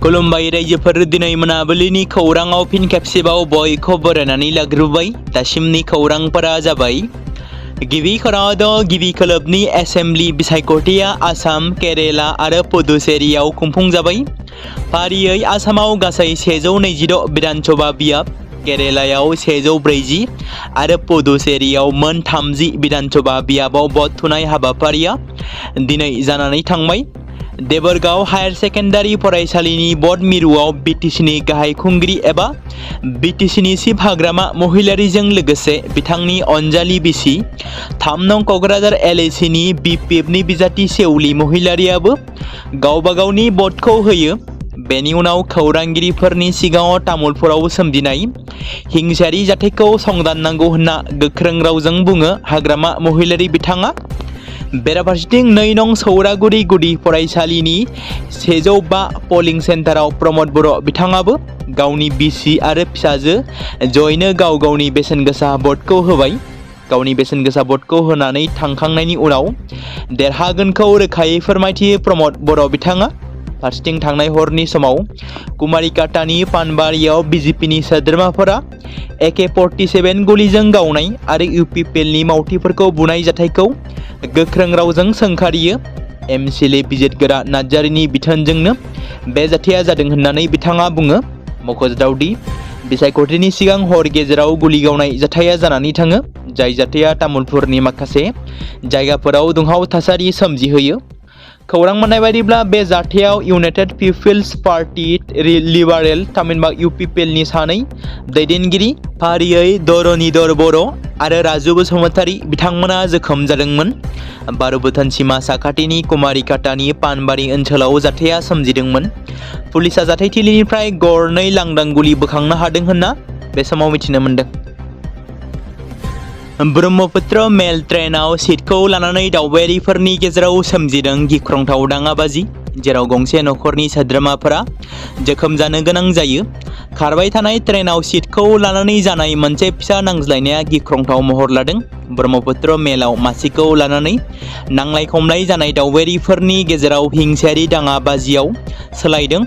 खुलुमबाय रायजोफोर दिनै मोनाबिलिनि खौराङाव फिन खेबसेबाव बयखौ बरायनानै लाग्रोबाय। दासिमनि खौरांफोरा जाबाय गिबि खौराङाव गिबि खोलोबनि एसेम्बलि बिसायख'थिया आसाम, केरेला आरो पुडुचेरीआव खुंफुंजाबाय। फारियै आसामाव गासै 126 बिधानसभा बियाब, केरेलायाव 140 आरो पुडुचेरीआव मोन 30 बिधानसभा बियाबाव भट थुनाय हाबाफारिया दिनै जानानै थांबाय। देबरगाव हायर सेकेन्डारि फरायसालिनि भट मिरुआव बिटिसिनि गाहाय खुंगिरि एबा बिटिसिनि चिफ हाग्रामा महिलारीजों लोगोसे बिथांनि अनजालि बिसि 3 नं क'क्राझार एलएसिनि बिपिएफनि बिजाथि सेउलि महिलारीआबो गावबा गावनि भटखौ होयो। बेनि उनाव खौरांगिरिफोरनि सिगाङाव तामुलपुराव सोमजिनाय हिंसायारि जाथायखौ संदाननांगौ होनना गोख्रों रावजों बुङो हाग्रामा महिलारी बिथाङा। बेराफारसेथिं 2 नं सौरागुरि गुदि फरायसालिनि 105 पलिं सेन्टाराव प्रमद बर' बिथाङाबो गावनि बिसि आरो फिसाजो जयैनो गाव गावनि बेसेन गोसा भटखौ होबाय। गावनि बेसेन गोसा भटखौ होनानै थांखांनायनि उनाव देरहागोनखौ रोखायै फोरमायथियो प्रमद बर' बिथाङा। फारसेथिं थांनाय हरनि समाव कुमारिकाटानि पानबारियाव बिजेपिनि सोद्रोमाफोरा AK-47 गुलिजों गावनाय आरो UPPLनि मावथिफोरखौ बुनाय जाथायखौ गोख्रों रावजों सोंखारियो। MCLA बिजितगोरा नार्जारिनि बिथोनजोंनो बे जाथाया जादों होननानै बिथाङा बुङो। मख'जाथावदि बिसायख'थिनि सिगां हर गेजेराव गुलि गावनाय जाथाया जानानै थाङो, जाय जाथाया तामुलपुरनि माखासे जायगाफोराव दुंहाव थासारि सोमजिहोयो। खौरां मोननाय बायदिब्ला बे जाथायाव इउनाइटेड पिपल्स पार्टी लिबारेल थामहिनबा UPPLनि 2 दैदेनगिरि फारियै धरनीधर बर' आरो राजु बसुमतारी बिथांमोना जोखोम जादोंमोन। बारबोथान सिमा साखाथिनि कुमारिकाटानि पानबारि ओनसोलाव जाथाया सोमजिदोंमोन। पुलिसा जाथायथिलिनिफ्राय गरनै लांदां गुलि बोखांनो हादों होनना बे समाव मिथिनो मोन्दों। ब्रह्मपुत्र मेल ट्रेनाव सिटखौ लानानै दावबायारिफोरनि गेजेराव सोमजिदों गिख्रंथाव दाङाबाजि, जेराव गंसे नखरनि सोद्रोमाफोरा जोखोम जानो गोनां जायो। खारबाय थानाय ट्रेनाव सिटखौ लानानै जानाय मोनसे फिसा नांज्लायनाया गिख्रंथाव महर लादों। ब्रह्मपुत्र मेलाव मासिखौ लानानै नांलाय खमलाय जानाय दावबायारिफोरनि गेजेराव हिंसायारि दाङाबाजियाव सोलायदों।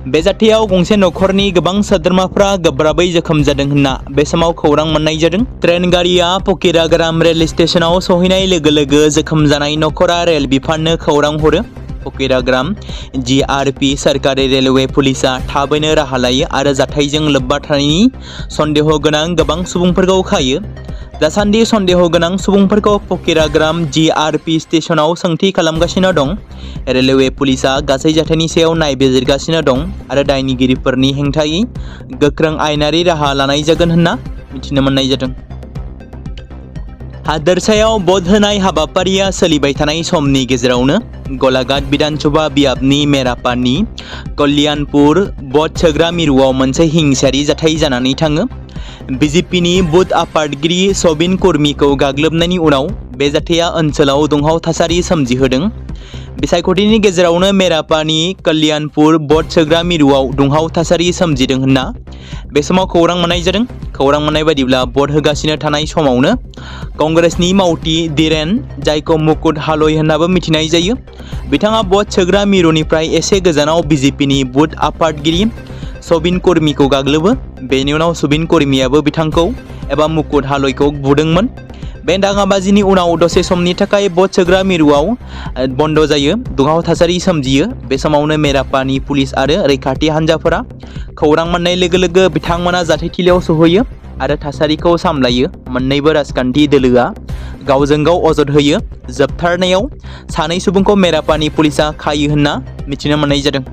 बे जाथायाव गंसे नखरनि गोबां सोद्रोमाफ्रा गोब्राबै जोखोम जादों होनना बे समाव खौरां मोननाय जादों। ट्रेन गारिया फकिराग्राम रेल स्टेशनाव सहैनाय लोगो लोगो जोखोम जानाय नखरा रेल बिफाननो खौरां हरो। फकिराग्राम GRP सोरखारि रेलवे पुलिसा थाबैनो राहा लायो आरो जाथायजों लोब्बा थानायनि सन्देह गोनां गोबां सुबुंफोरखौ खायो। दासान्दि सन्देह गोनां सुबुंफोरखौ फकिराग्राम GRP स्टेशनाव सोंथि खालामगासिनो दं। रेलवे पुलिसा गासै जाथायनि सायाव नायबिजिरगासिनो दं आरो दायनिगिरिफोरनि हेंथायै गोख्रों आयेनारि राहा लानाय जागोन होनना मिथिनो मोननाय जादों। हादोरसायाव भट होनाय हाबाफारिया सोलिबाय थानाय समनि गेजेरावनो गलाघाट बिधानसभा बियाबनि मेरापानि कल्याणपुर भट सोग्रा मिरुआव मोनसे हिंसायारि जाथाय जानानै थाङो। बिजेपिनि बुथ आफादगिरि सबिन कुर्मीखौ गाग्लोबनायनि उनाव बे जाथाया ओनसोलाव दुंहाव थासारि सोमजिहोदों। बिसायख'थिनि गेजेरावनो मेरापानि कल्याणपुर भट सोग्रा मिरुआव दुंहाव थासारि सोमजिदों होनना बे समाव खौरां मोननाय जादों। खौरां मोननाय बायदिब्ला भट होगासिनो थानाय समावनो कंग्रेसनि मावथि धीरेन, जायखौ मुकुट हालय होननाबो मिथिनाय जायो, बिथाङा भट सोग्रा मिरुनिफ्राय एसे गोजानाव बिजेपिनि बुथ आफादगिरि सबिन कुर्मीखौ गाग्लोबो। बेनि उनाव सबिन कुर्मीयाबो बिथांखौ एबा मुकुट हालयखौ बुदोंमोन। बे दाङाबाजिनि उनाव दसे समनि थाखाय भट सोग्रा मिरुआव बन्द जायो, दुंहाव थासारि सोमजियो। बे समावनो मेरापानि पुलिस आरो रैखाथि हान्जाफोरा खौरां मोननाय लोगो लोगो बिथांमोना जाथायथिलियाव सौहैयो आरो थासारिखौ सामलायो। मोन्नैबो राजखान्थि दोलोआ गावजों गाव अजद होयो। जोबथारनायाव 2 सुबुंखौ मेरापानि पुलिसा खायो होनना मिथिनो मोननाय जादों।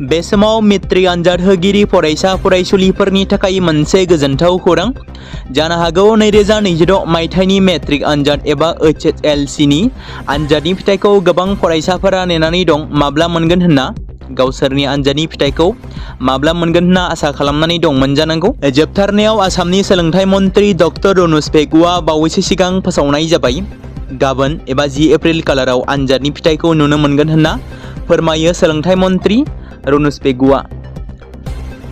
बे समाव मेट्रिक आनजाद होगिरि फरायसा फरायसुलिफोरनि थाखाय मोनसे गोजोनथाव खौरां। जानो हागौ 2026 मायथाइनि मेट्रिक आनजाद एबा HSLCनि आनजादनि फिथाइखौ गोबां फरायसाफोरा नेनानै दं माब्ला मोनगोन होनना। गावसोरनि आनजादनि फिथाइखौ माब्ला मोनगोन होनना आसा खालामनानै दंमोन जानांगौ। जोबथारनायाव आसामनि सोलोंथाइ मन्त्रि डक्टर रनज पेगुआ बावैसो सिगां फोसावनाय जाबाय। गाबोन एबा 10 एप्रिल खालाराव आनजादनि फिथाइखौ नुनो मोनगोन होनना फोरमायो सोलोंथाइ मन्त्रि रनज पेगुआ।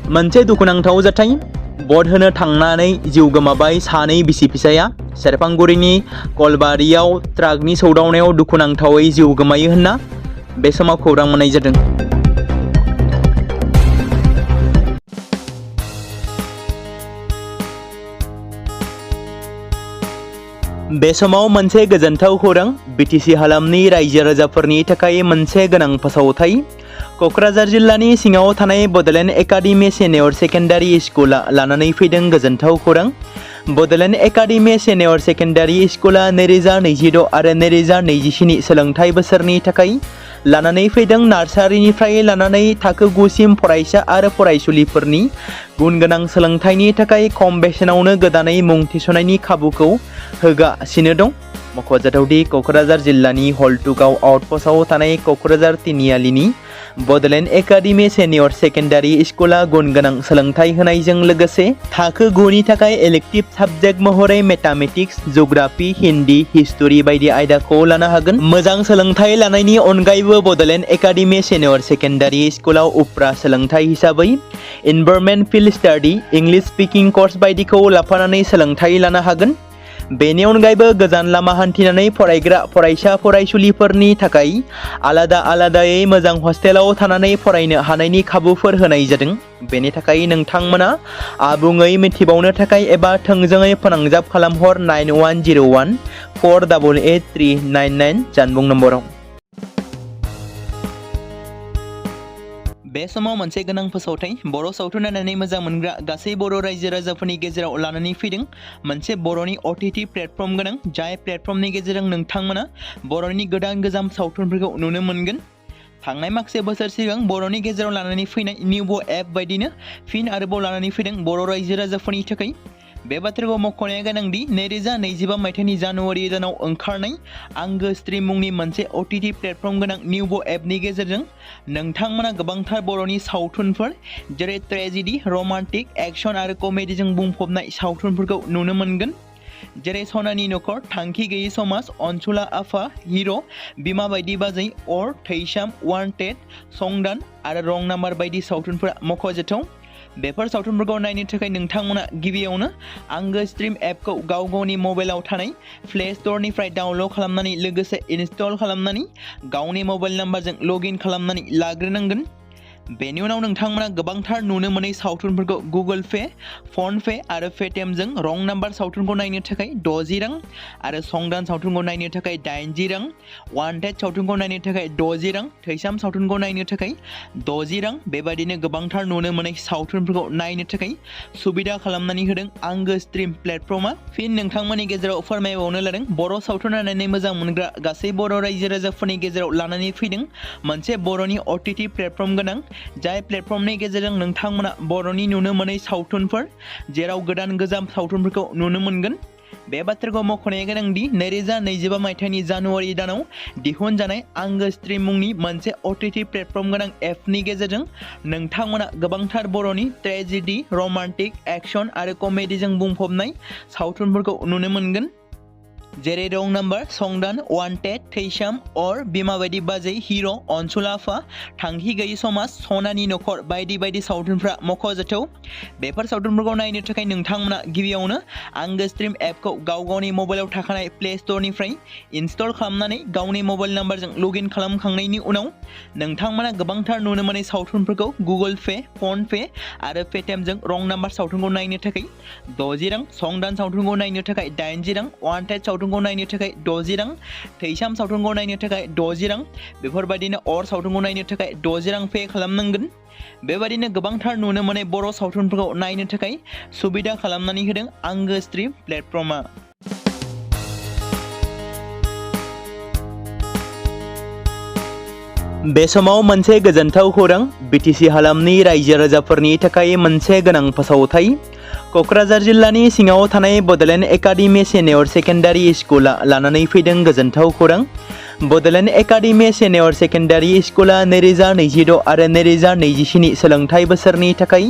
मोनसे दुखुनांथाव जाथाय, भट होनो थांनानै जिउ गोमाबाय 2 बिसि फिसाया। सेरफांगुरिनि कलबारियाव ट्राकनि सौदावनायाव दुखुनांथावै जिउ गोमायो होनना बे समाव खौरां मोननाय जादों। बे समाव मोनसे गोजोनथाव खौरां बिटिसि हालामनि रायजो राजाफोरनि थाखाय मोनसे गोनां फोसावथाय। क'क्राझार जिल्लानि सिङाव थानाय बड'लेण्ड एकाडेमि सिनियर सेकेन्डारि स्कुला लानानै फैदों गोजोनथाव खौरां। बड'लेण्ड एकाडेमि सिनियर सेकेन्डारि स्कुला 2026 आरो 2027 सोलोंथाइ बोसोरनि थाखाय लानानै फैदों नार्सारिनिफ्राय लानानै थाखो 9 सिम फरायसा आरो फरायसुलिफोरनि गुन गोनां सोलोंथाइनि थाखाय खम बेसेनावनो गोदानै मुं थिसननायनि खाबुखौ होगासिनो दं। मख'जाथावदि क'क्राझार जिल्लानि हल्टुगाव आउटपस्टआव थानाय क'क्राझार तिनिआलिनि बड'लेण्ड एकाडेमि सिनियर सेकेन्डारि स्कुला गुन गोनां सोलोंथाइ होनायजों लोगोसे थाखो 9 नि थाखाय इलेक्टिभ साबजेक्ट महरै मेथामेटिक्स, जिअ'ग्राफि, हिन्दी, हिस्टरि बायदि आयदाखौ लानो हागोन। मोजां सोलोंथाइ लानायनि अनगायैबो बड'लेण्ड एकाडेमि सिनियर सेकेन्डारि स्कुलाव उफ्रा सोलोंथाइ हिसाबै environment field study, English speaking course बायदिखौ लाफानानै सोलोंथाइ लानो हागोन। बेनि अनगायैबो गोजान लामा हान्थिनानै फरायग्रा फरायसा फरायसुलिफोरनि थाखाय आलादायै मोजां हस्टेलाव थानानै फरायनो हानायनि खाबुफोर होनाय जादों। बेनि थाखाय नोंथांमोना आबुङै मिथिबावनो थाखाय एबा थोंजोङै फोनांजाब खालामहर 9101 488 399 जानबुं नम्बराव। बे समाव मोनसे गोनां फोसावथाय बर' सावथुन नायनानै मोजां मोनग्रा गासै बर' रायजो राजाफोरनि गेजेराव लानानै फैदों मोनसे बर'नि OTT प्लेटफर्म गोनां, जाय प्लेटफर्मनि गेजेरजों नोंथांमोना बर'नि गोदान सावथुनफोरखौ नुनो मोनगोन। थांनाय माखासे बोसोर सिगां बर'नि गेजेराव लानानै फैनाय निउबो एप बायदिनो फिन आरोबाव लानानै फैदों बर' रायजो राजाफोरनि थाखाय। बे बाथ्राखौ मख'नाया गोनांदि 2025 मायथाइनि जानुवारि दानाव ओंखारनाय आंगो स्ट्रिम मुंनि मोनसे OTT प्लेटफर्म गोनां निउबो एपनि गेजेरजों नोंथांमोना गोबांथार बर'नि सावथुनफोर जेरै ट्रेजेडि, रमान्टिक, एक्शन आरो कमेडिजों बुंफबनाय सावथुनफोरखौ नुनो मोनगोन। जेरै सनानि नखर, थांखि गैयै समाज, अनसुला आफा, हिर', बिमा बायदि बाजै, अर, थैसाम, वान्टेड, संदान आरो रं नाम्बार बायदि सावथुनफोरा मख'जाथाव। बेफोर सावथुनफोरखौ नायनो थाखाय नोंथांमोना गिबियावनो आंगो स्ट्रिम एपखौ गावनि मबाइलाव थानाय प्ले स्ट'रनिफ्राय डाउनल'ड खालामनानै लोगोसे इनस्टल खालामनानै गावनि मबाइल नाम्बारजों लगइन खालामनानै लाग्रोनांगोन। बेनि उनाव नोंथांमोना गोबांथार नुनो मोनै सावथुनफोरखौ गुगोल पे, फन पे आरो पेटिएमजों रं नाम्बार सावथुनखौ नायनो थाखाय 60 रां आरो संदान सावथुनखौ नायनो थाखाय 80 रां, वान्टेड सावथुनखौ नायनो थाखाय 60 रां, थैसाम सावथुनखौ नायनो थाखाय 60 रां बेबायदिनो गोबांथार नुनो मोनै सावथुनफोरखौ नायनो थाखाय सुबिदा खालामनानै होदों आंगो स्ट्रिम प्लेटफर्मा। फिन नोंथांमोननि गेजेराव फोरमायबावनो लादों बर' सावथुन नायनानै मोजां मोनग्रा गासै बर' रायजो राजाफोरनि गेजेराव लानानै फैदों मोनसे बर'नि OTT प्लेटफर्म गोनां, जाय प्लेटफर्मनि गेजेरजों नोंथांमोना बर'नि नुनो मोनै सावथुनफोर जेराव गोजाम सावथुनफोरखौ नुनो मोनगोन। बे बाथ्राखौ मख'नाया गोनांदि 2025 मायथाइनि जानुवारि दानाव दिहुनजानाय आंगो स्ट्रिम मुंनि मोनसे OTT प्लेटफर्म गोनां एपनि गेजेरजों नोंथांमोना गोबांथार बर'नि ट्रेजेडि, रमान्टिक, एक्शन आरो कमेडिजों बुंफबनाय सावथुनफोरखौ नुनो मोनगोन। जेरै रं नाम्बार, संदान, वान्टेड, थैसाम, अर, बिमा बायदि बाजै, हिर', अनसुला आफा, थांखि गैयै समाज, सनानि नखर बायदि बायदि सावथुनफ्रा मख'जाथाव। बेफोर सावथुनफोरखौ नायनो थाखाय नोंथांमोना गिबियावनो आंगो स्ट्रिम एपखौ गावनि मबाइलाव थाखानाय प्ले स्ट'रनिफ्राय इनस्टल खालामनानै गावनि मबाइल नाम्बारजों लगइन खालामखांनायनि उनाव नोंथांमोना गोबांथार नुनो मोनै सावथुनफोरखौ गुगोल पे, फन पे आरो पेटिएमजों रं नाम्बार सावथुनखौ नायनो थाखाय 60 रां, संदान सावथुनखौ नायनो थाखाय 80 रां, वान्टेड सावथुनखौ नायनो थाखाय 60 रां, थैसाम सावथुनखौ नायनो थाखाय 60 रां बेफोरबायदिनो अर सावथुनखौ नायनो थाखाय 60 रां पे खालामनांगोन। बेबायदिनो गोबांथार नुनो मोनै बर' सावथुनफोरखौ नायनो थाखाय सुबिदा खालामनानै होदों आंगो स्ट्रिम प्लेटफर्मा। बे समाव मोनसे गोजोनथाव खौरां बिटिसि हालामनि रायजो राजाफोरनि थाखाय मोनसे गोनां फोसावथाय। क'क्राझार जिल्लानि सिङाव थानाय बड'लेण्ड एकाडेमि सिनियर सेकेन्डारि स्कुला लानानै फैदों गोजोनथाव खौरां। बड'लेण्ड एकाडेमि सिनियर सेकेन्डारि स्कुला 2026 आरो 2027 सोलोंथाइ बोसोरनि थाखाय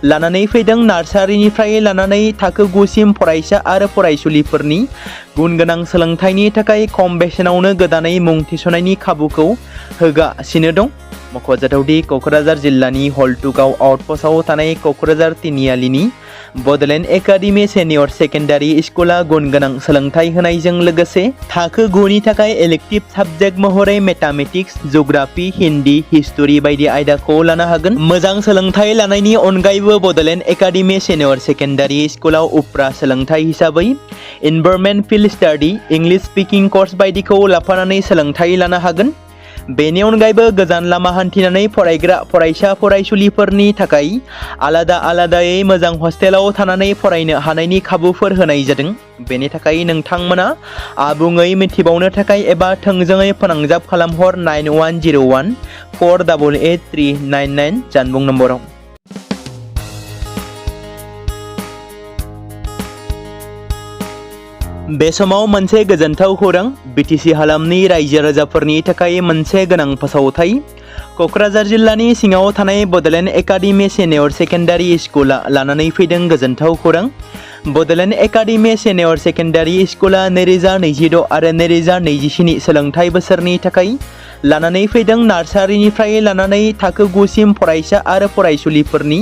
लानानै फैदों नार्सारिनिफ्राय लानानै थाखो 9 सिम फरायसा आरो फरायसुलिफोरनि गुन गोनां सोलोंथाइनि थाखाय खम बेसेनावनो गोदानै मुं थिसननायनि खाबुखौ होगासिनो दं। मख'जाथावदि क'क्राझार जिल्लानि हल्टुगाव आउटपस्टआव थानाय क'क्राझार तिनिआलिनि बड'लेण्ड एकाडेमि सेनियर सेकेन्डारि स्कुला गुन गोनां सोलोंथाइ होनायजों लोगोसे थाखो 9 नि थाखाय इलेक्टिभ साबजेक्ट महरै मेथामेटिक्स, जिअ'ग्राफि, हिन्दी, हिस्टरि बायदि आयदाखौ लानो हागोन। मोजां सोलोंथाइ लानायनि अनगायैबो बड'लेण्ड एकाडेमि सेनियर सेकेन्डारि स्कुलाव उफ्रा सोलोंथाइ हिसाबै environment field study, English speaking course बायदिखौ लाफानानै सोलोंथाइ लानो हागोन। बेनि अनगायैबो गोजान लामा हान्थिनानै फरायग्रा फरायसा फरायसुलिफोरनि थाखाय आलादायै मोजां हस्टेलाव थानानै फरायनो हानायनि खाबुफोर होनाय जादों। बेनि थाखाय नोंथांमोना आबुङै मिथिबावनो थाखाय एबा थोंजोङै फोनांजाब खालामहर 9101 488 399 जानबुं नम्बराव। बे समाव मोनसे गोजोनथाव खौरां, बिटिसि हालामनि रायजो राजाफोरनि थाखाय मोनसे गोनां फोसावथाय। क'क्राझार जिल्लानि सिङाव थानाय बड'लेण्ड एकाडेमि सेनियर सेकेन्डारि स्कुला लानानै फैदों गोजोनथाव खौरां। बड'लेण्ड एकाडेमि सेनियर सेकेन्डारि स्कुला 2026 आरो 2027 सोलोंथाइ बोसोरनि थाखाय लानानै फैदों नार्सारिनिफ्राय लानानै थाखो 9 सिम फरायसा आरो फरायसुलिफोरनि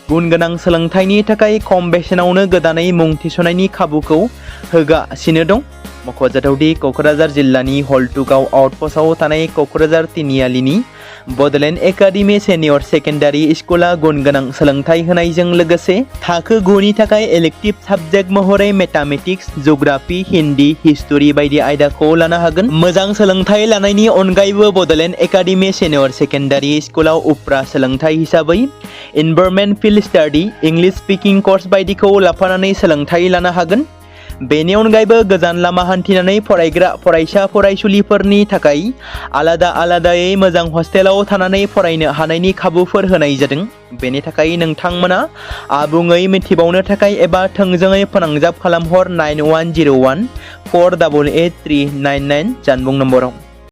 गुन गोनां सोलोंथाइनि थाखाय खम बेसेनावनो गोदानै मुं थिसननायनि खाबुखौ होगासिनो दं। मख'जाथावदि क'क्राझार जिल्लानि हल्टुगाव आउटपस्टआव थानाय क'क्राझार तिनिआलिनि बड'लेण्ड एकाडेमि सेनियर सेकेन्डारि स्कुला गुन गोनां सोलोंथाइ होनायजों लोगोसे थाखो 9 नि थाखाय इलेक्टिभ साबजेक्ट महरै मेथामेटिक्स, जिअ'ग्राफि, हिन्दी, हिस्टरि बायदि आयदाखौ लानो हागोन। मोजां सोलोंथाइ लानायनि अनगायैबो बड'लेण्ड एकाडेमि सेनियर सेकेन्डारि स्कुलाव उफ्रा सोलोंथाइ हिसाबै environment field study, English speaking course बायदिखौ लाफानानै सोलोंथाइ लानो हागोन। बेनि अनगायैबो गोजान लामा हान्थिनानै फरायग्रा फरायसा फरायसुलिफोरनि थाखाय आलादायै मोजां हस्टेलाव थानानै फरायनो हानायनि खाबुफोर होनाय जादों। बेनि थाखाय नोंथांमोना आबुङै मिथिबावनो थाखाय एबा थोंजोङै फोनांजाब खालामहर 9101 488 399 जानबुं नम्बराव।